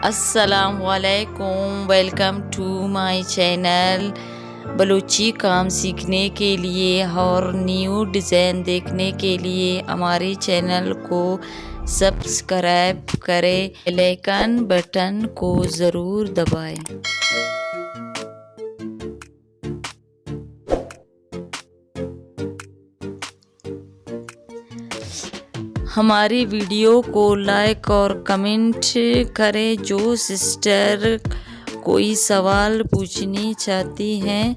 السلام علیکم، welcome to my channel. Balochi کام سیکھنے کے لیے اور نیو ڈیزائن دیکھنے کے لیے ہمارے چینل کو سبسکرائب کریں، بیل آئیکن بٹن کو ضرور دبائیں۔ ہماری ویڈیو کو لائک اور کمنٹ کریں۔ جو سسٹر کوئی سوال پوچھنی چاہتی ہیں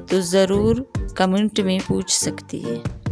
تو ضرور کمنٹ میں پوچھ سکتی ہے۔